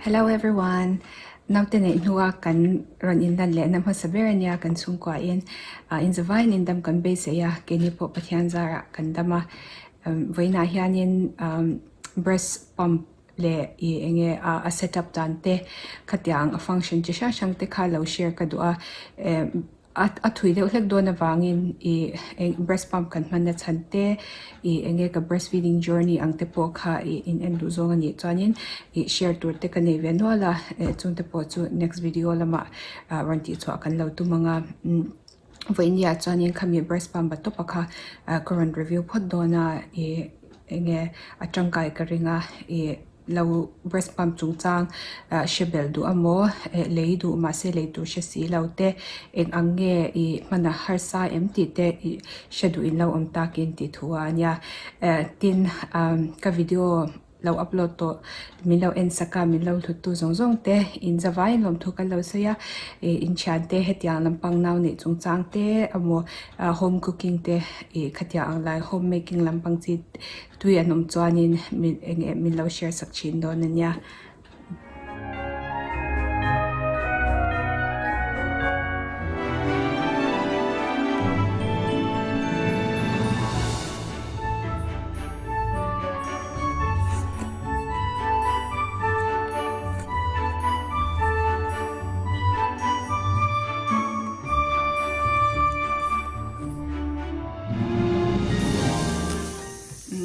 Hello everyone! Naute neih hnua kan rawn inlan lehna hmasa ber a nia kan chhungkuain inzavaiin indam kan beisei a, keini pawh Pathian zarah kan dam a. Vawiinah hianin breast pump leh ih eng nge a set up dan te khatiang a function chi hrang hrang te kha lo share ka duh a eh a thui deuh hlek dawn avangin ih eng breast pump kan hman na chhan te ih eng nge ka breast feeding journey ang te pawh kha ih in en duh zawng a nih chuanin ih share tur te ka nei ve nual a eh chung te pawh chu next video lamah ah rawn tih chhuah kan lo tum ang a. Vawinia chuanin khami breast pump a tawp a kha ka rawn review phawt dawn a ih eng nge a tangkai ka ring a ih lo breast pump chungchang ah hre belh duh amaw eh lei duh mahse lei tur hre si lo te eng ang nge ih hman a harsa em tih te ih hre duh in lo awm takin tih thu a nia eh tin ah ka video. Lo upload tawh min lo en sak a, min lo hlut tu zawng zawng te in zavai in lawmthu kan lo sawi a, ih in thian te hetiang lampang nau neih chungchang te emaw home cooking te ih khatiang ang lai home making lampang chi tui an awm chuanin min eng nge min lo share sak thin dawn a nia.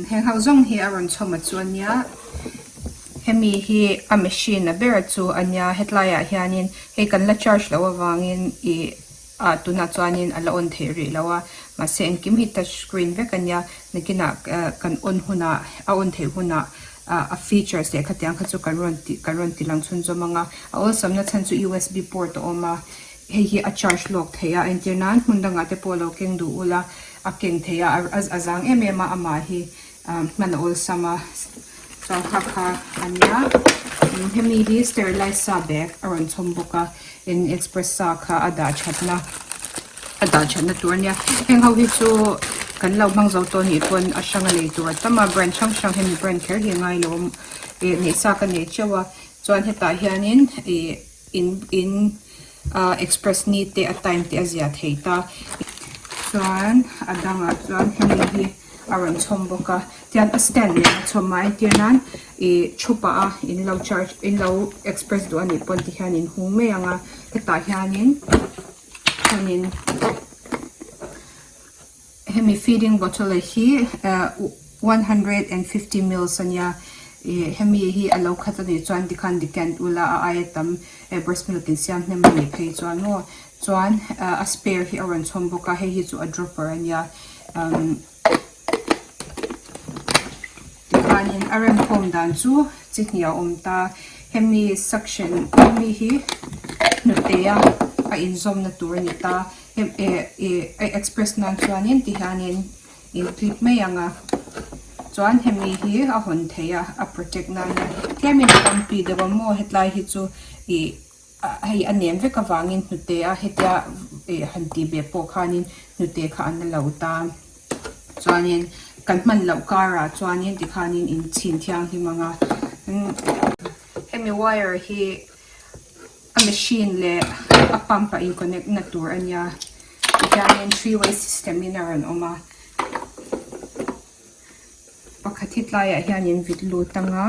Heng ho zawng hi a rawn chhawm a chu a nia. Hemi hi a machine a ber chu a nia hetlaiah hianin hei kan la charge loh avangin ih ah tunah chuanin a la on theih rih lo a mahse engkim hi touch screen vek a nia nakinah kan on hunah a on theih hunah ah a features leh khatiang kha chu kan rawn tih kan rawn ti lang chhunzawm ang a a awlsamna chhan chu usb port a awm a hei hi a charge lawk theih a entir nan hmun dangah te pawh lo keng duh ula a keng theih a a zang em em a amah hi. Hman a awlsam a chuan kha kha a nia hemi hi sterilize sa bag a rawn chhawm bawk a eng express sa kha a dah thatna a dah thatna tur a nia heng ho hi chu kan lo hmang zo tawh anih pawn a hrang a lei tur a tam a brand hrang hrang hemi brand kher hi a ngai lo ih neih sa ka nei teuh a chuan hetah hianin ih in in ah express ni te a time te a zia thei ta chuan a dangah chuan hemi hi. a rawn chhawm bawk a tian a stand nen a chhawm a entir nan ih thu pah a in lo charge in lo express duh anih pawn ti hian in hung mai ang a hetah hianin chuanin hemi feeding bottle hi eh 150 mils ania ih hemi hi a lo khat anih chuan tikhan decant ula a aia tam eh breast milk in siam hnem anih phei chuan maw chuan a spare hi a rawn chhawm bawk a hei hi chu a dropper ania. Tikhanin a remkhawm dan chu chi hnih a awm ta. Hemi suction hemi hi hnute a a inzawmna tur a ni ta. A express nan chuanin tihianin in clip mai ang a. Chuan hemi hi a hawn theih a, a protect nan a. Tlemin a bumpy deuh a maw hetlai hi chu ih. Hei a nem vek avangin hnute a hetia ih han tih ve pawh khanin hnute kha an la lo ta. Chuanin kan hman loh karah chuanin tikhanin in chhin thianghlim ang a. Hemi wire hi a machine leh a pump a in connect na tur a nia. Tihianin three way system in a rawn awm a. Pakhat hi tlaiah hian in vit lut ang a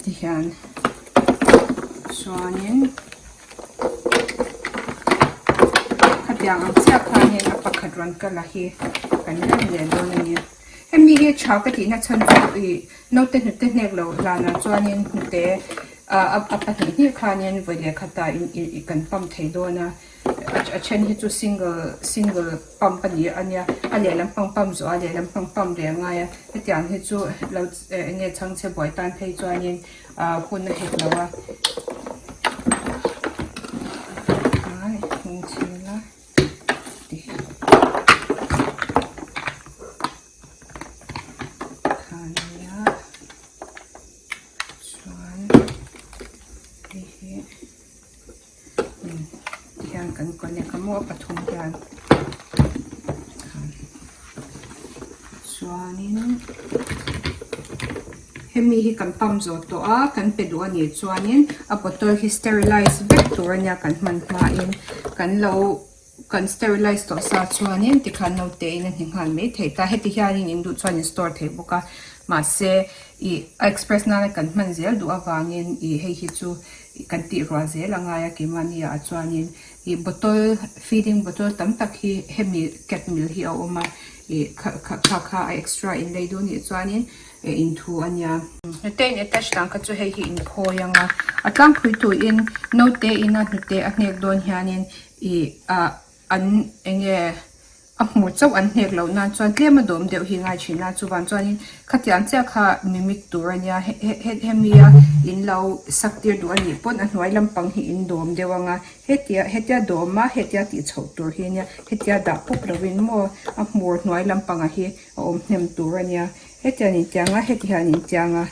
tihian chuanin khatiang ang chiah khanin a pakhat rawn kal a hi kan rem leh dawn a ni. Hemi hi tha ka tihna chhan chu ih naute hnute hnek loh hlanah chuanin hnute ah a pahnih hnih khanin vawi leh khatah in kan pump thei dawn a. A then hi chu single single pump a ni a nia a lehlam pang pump zawh a lehlam pang pump leh a ngai a hetiang hi chu lo eng nge chhangchhe buai tan phei chuanin ah hun a hek lo a. Tihian kan connect a maw pathum hian chuanin Hemi hi kan pump zawh tawh a, kan pe duh a nih chuanin a bottle hi sterilize vek tur a nia kan hman hmain kan lo kan sterilize tawh sa chuanin tikhan naute in a hni nghal mai thei ta. Heti hianin in duh chuan in store thei bawk a, mahse ih a express nana kan hman zel duh avangin ih hei hi chu kan tih ruah zel a ngai a keimahni ah chuanin ih bottle feeding bottle tam tak hi hemi cat mil hi a awm a ih kha kha kha a extra in lei duh anih chuanin eh in thu a nia. Hnute in attach dan kha chu hei hi in phawi ang a, a tlangpui tuin naute ina hnute a hnek dawn hianin ih ah an eng nge a hmuh chauh an hnek loh nan chuan tlem a dawm deuh hi ngai thin a chuvang chuanin khatiang chiah kha mimic tur a nia he he hemi a in lo sak tir duh a nih pawn a hnuai lampang hi in dawm deuh ang a hetia hetia dawm a hetia tih chhoh tur hi a nia hetia dah pawp lovin maw a hmur hnuai lampangah hi a awm hnem tur a nia hetiang intiang a heti hian intiang a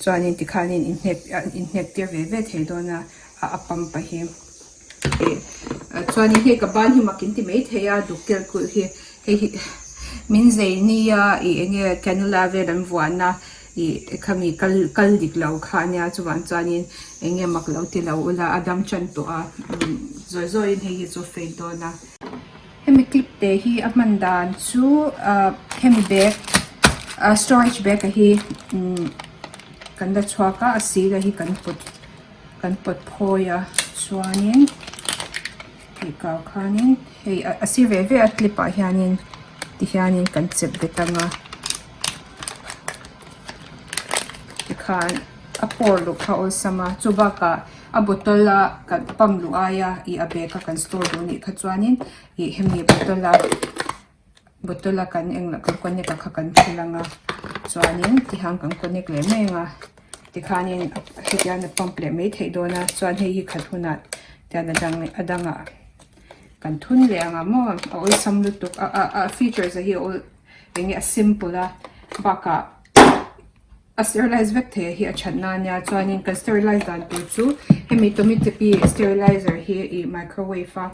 chuanin tikhanin inhnek inhnek tir ve ve thei dawn a a pump a hi ih chuanin hei ka ban hi mak in ti mai thei a duk tel kulh hi hei hi min zei nia ih eng nge cannula vel an vuahna ih khami kal kal dik lo kha a nia chuvang chuanin eng nge mak lo ti lo ula a dam tan tawh a zawi zawiin hei hi chu fade dawn a. Hemi clip te hi a hman dan chu ah hemi bag ah storage bag a hi umm kan la chhuak a a sir a hi kan pawt kan pawt phawi a chuanin tih kau khanin hei a sir ve ve a clip ah hianin ti hianin kan chep bet ang a tikhan a pawr luh kha awlsam a chu bakah a bottle a kan pump luh aia ih a bag a kan store duh anih kha chuanin ih hemi bottle a bottle a kan englo kan connect a kha kan thil ang a chuanin tihian kan connect leh mai ang a tikhanin hetiang a pump leh mai theih dawn a chuan hei hi khat hunah tian a dang a dangah kan thun leh ang a maw a awlsam lutuk a a a features a hi a awl eng nge a simple a bakah a sterilize vek thei hi a that na ania chuanin kan sterilize dan tur chu hemi tummy tepi sterilizer hi ih microwave a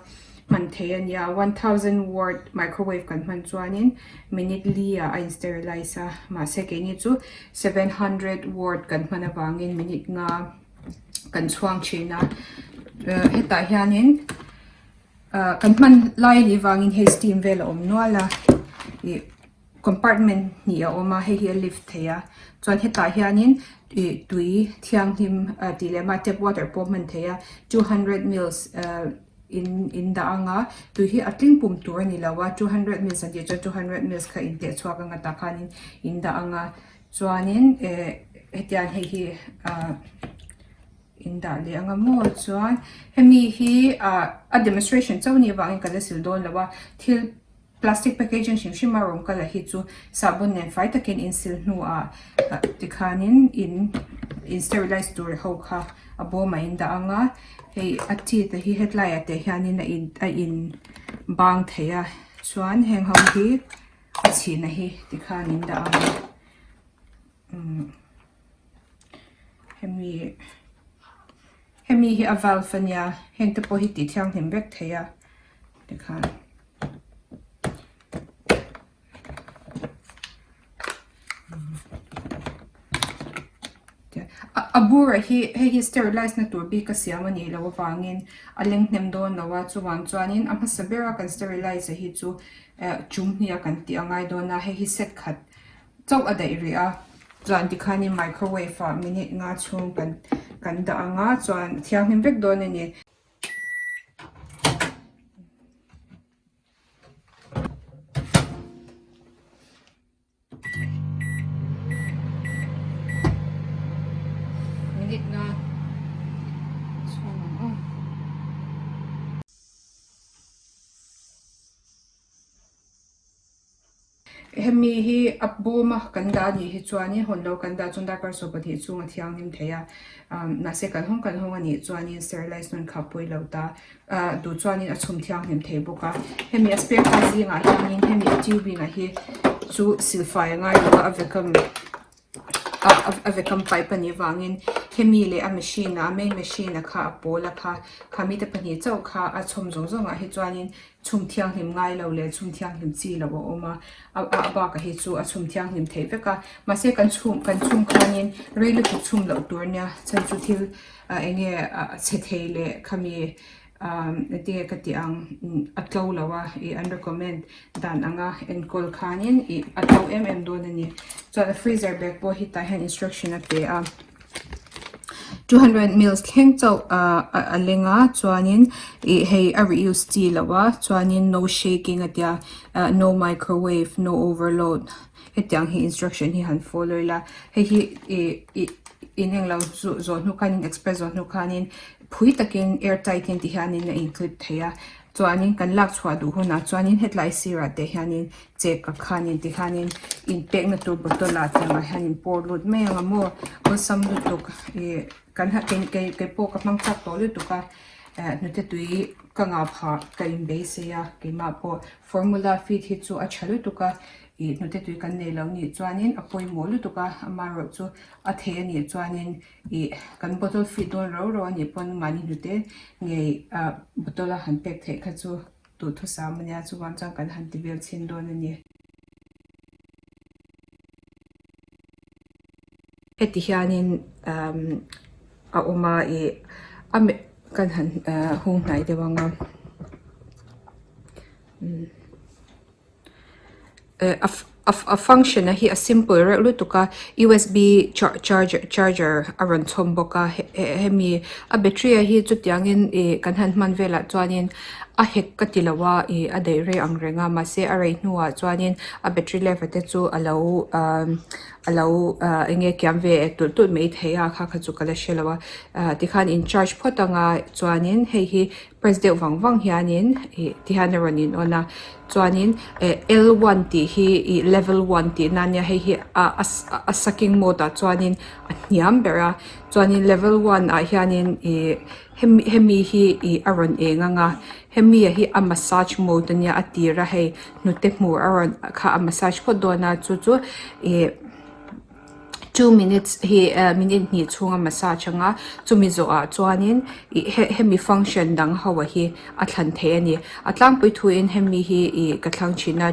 hman thei ania 1000 watt microwave kan hman chuanin minute li ah a in sterilize a mahse keini chu 700 watt kan hman avangin minute nga kan chhuang thin a hetah hianin ah kan hman lai anih vangin hei steam vel a awm nual a ih compartment hnih a awm a hei hi a lift thei a chuan hetah hianin ih tui thianghlim ah tih leh mah tap water pawh hman thei a 200 mils ah in in dah ang a tui hi a tling pum tur a ni lo a 200 mils an tih chuan 200 mils kha in teh chhuak ang a tah khanin in dah ang a chuanin eh hetiang hei hi ah. In dah leh anga maw chuan hemi hi ah a demonstration chauh anih avangin ka la sil dawn lo a thil plastic packaging hrim hrim a rawn kal a hi chu sahbawn nen fai takin in sil hnuah ah tikhanin in in sterilize tur ho kha a bawmah in dah ang a hei a chi te hi hetlai ah te hianin a in a in bang thei a chuan heng ho hi a chhina hi tikhan in dah ang a umm. Hemi hemi hi a valve a nia heng te pawh hi tih thianghlim vek thei a tikhan a bur ah hi hei hi sterilize na tur bik a siam a nih loh avangin a leng hnem dawn lo a chuvang chuanin a hmasa bera kan sterilize hi chu eh chum hnih a kan tih a ngai dawn a hei hi set khat. Chauh a daih rih a, chuan tikhanin microwave ah minute nga chhung kan kan dah ang a, chuan a thianghlim vek dawn a ni. Minute nga chhung ang aw. Hemi hi a bawm a kan dah anih hi chuanin hawn lo kan dah chuan darkar 12 chhung a thianghlim thei a mahse kan hawng kan hawng anih chuanin sterilize nawn kha pawi lo ta ah duh chuanin a chhum thianghlim thei bawk a hemi a spare part zingah hianin hemi a tubing ah hi chu silfai a ngai lo a a vacuum. a vacuum pipe a nih vangin hemi leh a machine a main machine a kha a pawl a kha khami te pahnih chauh kha a chhawm zawng zawng ah hi chuanin chhum thianghlim ngai lo leh chhum thianghlim chi lo a awm a a a bakah hi chu a chhum thianghlim theih vek a mahse kan chhum kan chhum khanin rei lutuk chhum loh tur ania chhan chu thil ah eng nge ah chhe thei leh khami ah engtin nge ka tih ang a tlo lo a ih an recommend dan anga enkawl khanin ih a tlo em em dawn a ni chuan a freezer bag pawh hi tah hian instruction a pe a. 200 mils thleng chauh ah a leng a chuanin ih hei a reuse chi lo a chuanin no shaking a tia ah no microwave no overload hetiang hi instruction hi han follow ila hei hi ih ih in englo zawh zawh hnu khanin expire zawh hnu khanin phui takin air tight in ti hianin a in clip thei a chuanin kan lak chhuah duh hunah chuanin hetlai sirah te hianin Chek ka khanin tikhanin inpekna tur bottle ah tiangah hian in pour lut mai ang a maw awlsam lutuk ih kan ha kei kei kei pawh ka hmang chak tawh lutuk a eh hnute tui ka ngah phah ka inbeisei a keimah pawh formula feed hi chu a tha lutuk a ih hnute tui kan nei lo nih chuanin a pawimawh lutuk a amaherawhchu a thei a nih chuanin ih kan bottle feed dawn rau rau a nih pawn mahni hnute ngei ah bottle a han pek theih kha chu. Duhthusam a nia chuvang chuan kan han ti vel chhin dawn a ni. Heti hianin umm a awm a ih a kan han hung hnai deuh ang a umm. A function a hi a simple reuh lutuk a usb charger charger a rawn chhawm bawk a hemi a battery a hi chutiangin ih kan han hman velah chuanin a hek ka ti lo a ih a daih rei ang reng a mahse a rei hnuah chuanin a battery life te chu a lo ahh a lo ahh eng nge kiam ve tulh tulh mai thei a kha kha chu ka la hre lo a ah tikhan in charge phawt anga chuanin hei hi press deuh vang vang hianin ih tihian a rawn in on a chuanin eh L one tih hi ih level one tih na ania hei hi ah a sucking mode ah chuanin a hniam ber a chuanin level one ah hianin ih hemi hemi hi ih a rawn eng ang a hemi ah hi a massage mode ania a tir a hei hnute hmur a rawn kha a massage phawt dawn a chu chu ih. Two minutes hi eh minute hnih chhunga massage anga chumi zawhah chuanin ih he hemi function dang ho ah hi a thlan theih a ni a tlangpui thuin hemi hi ih ka thlang thin a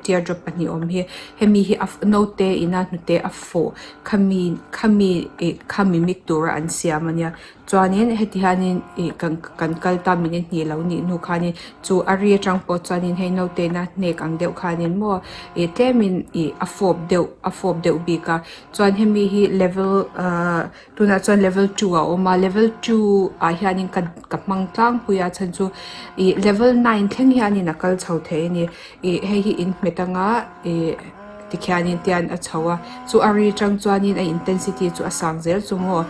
tear drop pahnih awm hi hemi hi a naute ina hnute a fawh khami khami ih khami mik tura an siam a nia. Chuanin heti hianin ih kan kan kal ta minute hnih lo nih hnu khanin chu a ri atang pawh chuanin hei naute ina hnek ang deuh khanin maw ih tlemin ih a fawp deuh a fawp deuh bik a chuan hemi hi level ahh tunah chuan level two a awm a level two ah hianin ka ka hmang tlangpui a chhan chu ih level nine thleng hianin a kal chho thei a ni ih hei hi in hmet anga ih. Tikhianin tian a chho a, chu a ri tang chuanin a intensity chu a sang zel chu maw.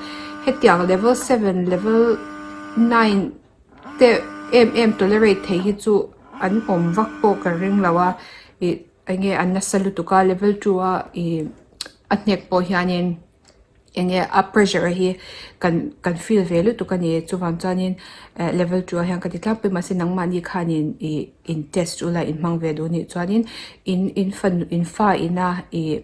Hetiang level seven, level nine te em em tolerate thei hi chu an awm vak pawh ka ring lo a, ih eng nge an nasa lutuk a level two a ih a hnek pawh hianin. Eng nge a pressure hi kan kan feel ve lutuk a ni chuvang chuanin eh level two ah hian ka ti tlangpui mahse nangmahni khanin ih in test ula in hmang ve duh anih chuanin in in fanu in fa ina ih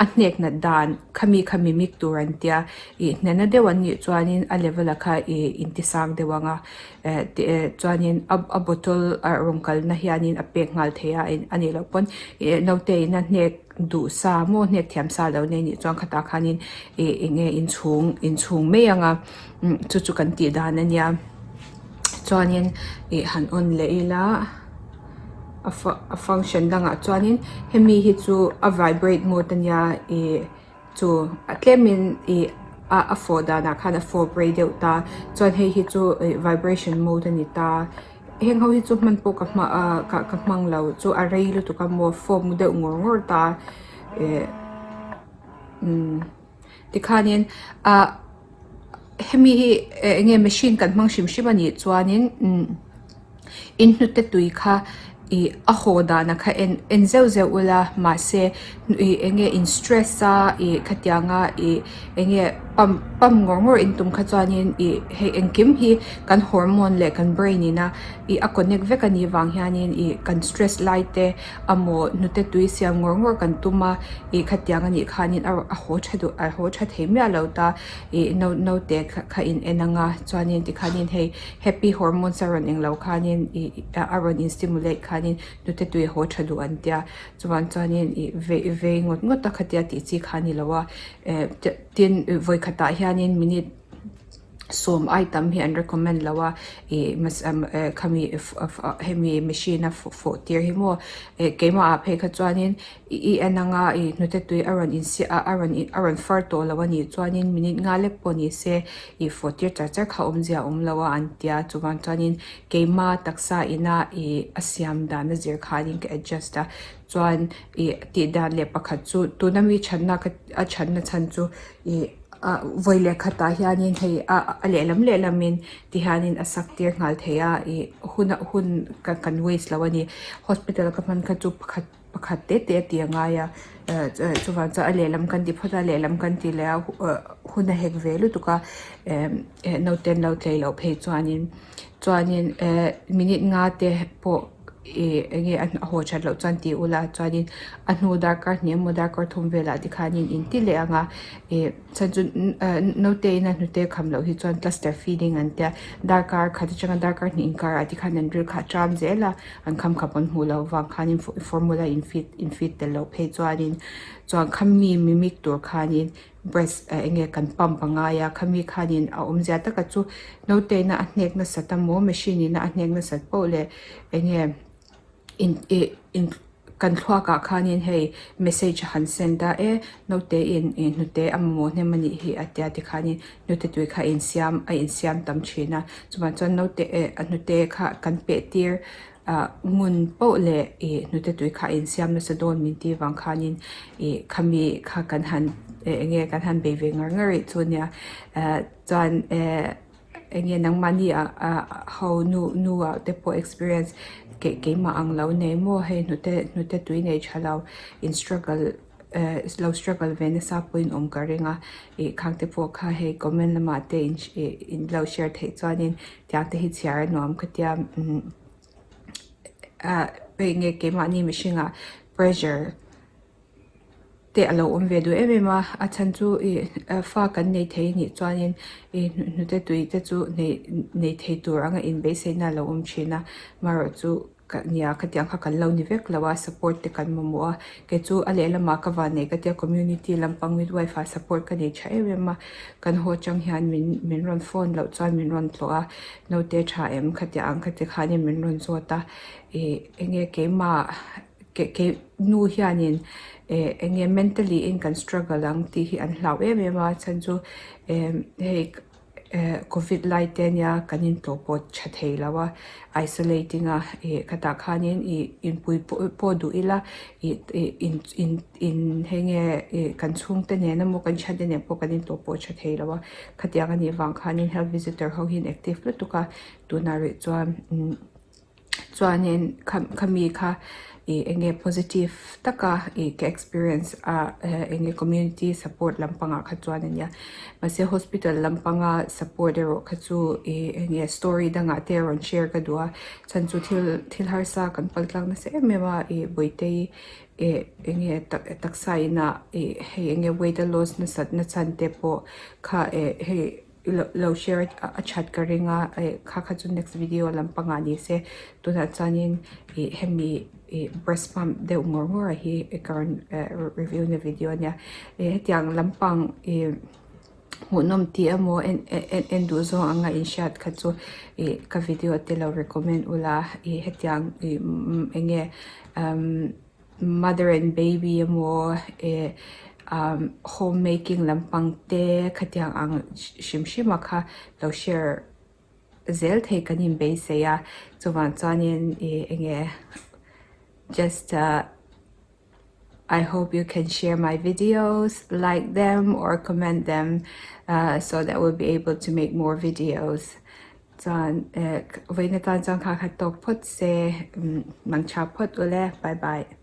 a hnek nat dan khami khami mik tur an tia ih hnena deuh an nih chuanin a level ah kha ih in ti sang deuh ang a eh tih eh chuanin a a bottle a rawn kalna hianin a pek nghal thei a a nih loh pawn ih naute ina hnek. Duh sa maw hnek thiam sa lo nei nih chuan khatah khanin ih eng nge inchhung inchhung mai ang a chu chu kan tih dan a nia chuanin ih han on leh ila a a function dangah chuanin hemi hi chu a vibrate mode a nia ih chu a tlemin ih a a fawh danah khan a fawp rei deuh ta chuan hei hi chu ih vibration mode a ni ta. Heng ho hi chu hman pawh ka hma ah ka ka hmang lo chu a rei lutuk a maw form deuh ngawr ngawr ta eh umm tikhanin ah hemi hi eng nge machine kan hmang hrim hrim a nih chuanin umm in hnute tui kha. Ih a haw dana kha en en zeuh zeuh ula mahse ih eng nge in stress a ih khatianga ih eng nge pump pump ngawr ngawr in tum kha chuanin ih hei engkim hi kan hormone leh kan brain ina ih a connect vek anih vang hianin ih kan stress lai te amaw hnute tui siam ngawr ngawr kan tum a ih khatiang anih khanin a a haw tha duh a haw tha thei miah lo ta ih no naute kha in en anga chuanin tikhanin hei. Happy hormones a rawn englo khanin ih a rawn in stimulate khanin hnute tui a haw tha duh an tia chuan chuanin ih vei vei ngawt ngawt a khatia tih chi kha a ni lo a eh tin vawikhatah hianin minute sawm ai tam hi an recommend lo a ih eh khami hemi machine a fawh tir hi maw eh keimah ah phei kha chuanin I en anga i hnute tui a rawn insi a a rawn a rawn far tawh lo a nih chuanin minute nga lek pawh ni se ih fawh tir char char kha awmzia a awm lo a an tia chuvang chuanin keima taksa ina ih a siam dan a zir khanin ka adjust a chuan ih tih dan leh pakhat chu tuna mi chhanna ka a chhanna chhan chu ih ah vawi leh khatah hianin hei a a lehlam lehlamin tihianin a sak tir nghal thei a ih hun a hun kan waste lo a ni hospital ka hman kha chu pakhat. Pakhat te te a ti a ngai a eh chuvang chuan a lehlam kan ti phawt a lehlam kan ti leh a hun a hek ve lutuk a eh naute an lo tlei loh phei chuanin chuanin eh minute nga te pawh ih eng nge a haw that loh chuan ti ula chuanin a hnu darkar hnih emaw darkar thum velah tikhanin in ti leh ang a ih chhan chu naute in a hnute kham loh hi chuan cluster feeding an tia darkar khat atanga darkar hnih inkarah tikhan an ril kha a ṭam zel a. An kham khap an hmuh loh vang khanin formula in feed in feed tel loh phei chuanin chuan khami mimic tur khanin breast eh eng nge kan pump a ngai a khami khanin a awmzia taka chu naute ina a hnek nasat emaw machine ina a hnek nasat poh leh eng nge in ih in kan thluak ah khanin hei message a han send a e naute in ih hnute a mamawh hnem a nih hi a tia tikhanin hnute tui kha a insiam a insiam tam thin a chuvang chuan naute eh a hnute kha kan peh tir ah ngun poh leh ih hnute tui kha a insiam nasa dawn min tih vang khanin ih khami kha kan han eh eng nge kan han bei ve ngar ngar rih chu a nia ah chuan eh eng nge nangmahni ah ah ho nu nu ah te pawh experience keh keimah ang lo nei maw hei hnute hnute tui nei tha lo in struggle eh lo struggle ve nasa pawhin awm ka ring a ih khang te pawh kha hei comment lamah te in ih in lo share theih chuanin tiang te hi chhiar a nuam ka tia umm ah hei nge keimahni mihringah pressure te a lo awm ve duh em em a a chhan chu ih fa kan nei thei anih chuanin ih hnute tui te chu nei nei thei tur anga inbeisei na a lo awm thin a amaherawhchu. Ka nia khatiang kha kan lo ni vek lo a support te kan mamawh a kei chu a lehlamah ka van nei ka tia community lampang midwife ah support ka nei tha em em a kan haw chang hian min min rawn phone loh chuan min rawn tlawh a naute tha em khatiang ang khati khanin min rawn zawt a ih enge keimah ke ke nu hianin eh enge mentally in kan struggle ang tih hi an hlau em em a chhan chu eh hei. Eh covid lai te ania kan intlawh pawh tha thei lo a isolating a ih khatah khanin ih inpui pawh pawh duh ila ih ih in in in hei nge ih kan chhungte nen emaw kan thiante nen pawh kan intlawh pawh tha thei lo a khatiang anih vang khanin health visitor ho hi an active lutuk a tunah rih chuan umm. Chuanin khami kha ih eng nge positive taka ih ka experience a eng nge community support lampangah kha chuan a nia mahse hospital lampanga support erawh kha chu ih eng nge story dangah te rawn share ka duh a chhan chu thil thil harsa kan pal tlang nasa em em a ih bawihte ih eng nge taksa inah ih hei eng nge weight a loss nasat na chhan te pawh kha eh hei. Lo share a that ka ring a eh kha kha chu next video lampangah ni se tunah chuanin ih hemi ih breast pump deuh ngawr ngawr a hi ka rawn review na video a nia eh hetiang lampang ih hmuhnawm tih emaw en en en duh zawng anga inhriat kha chu ih ka video te lo recommend ula ih hetiang ih eng nge umm. Mother and baby emaw eh umm home making lampang te khatiang ang hrim hrim a kha lo share zel thei kan inbeisei a chuvang chuanin ih eng nge just I hope you can share my videos like them or comment them so that we'll be able to make more videos. Chuan eh vawiin atan chuan kha kha tawk phawt se mang tha phawt ule bye bye.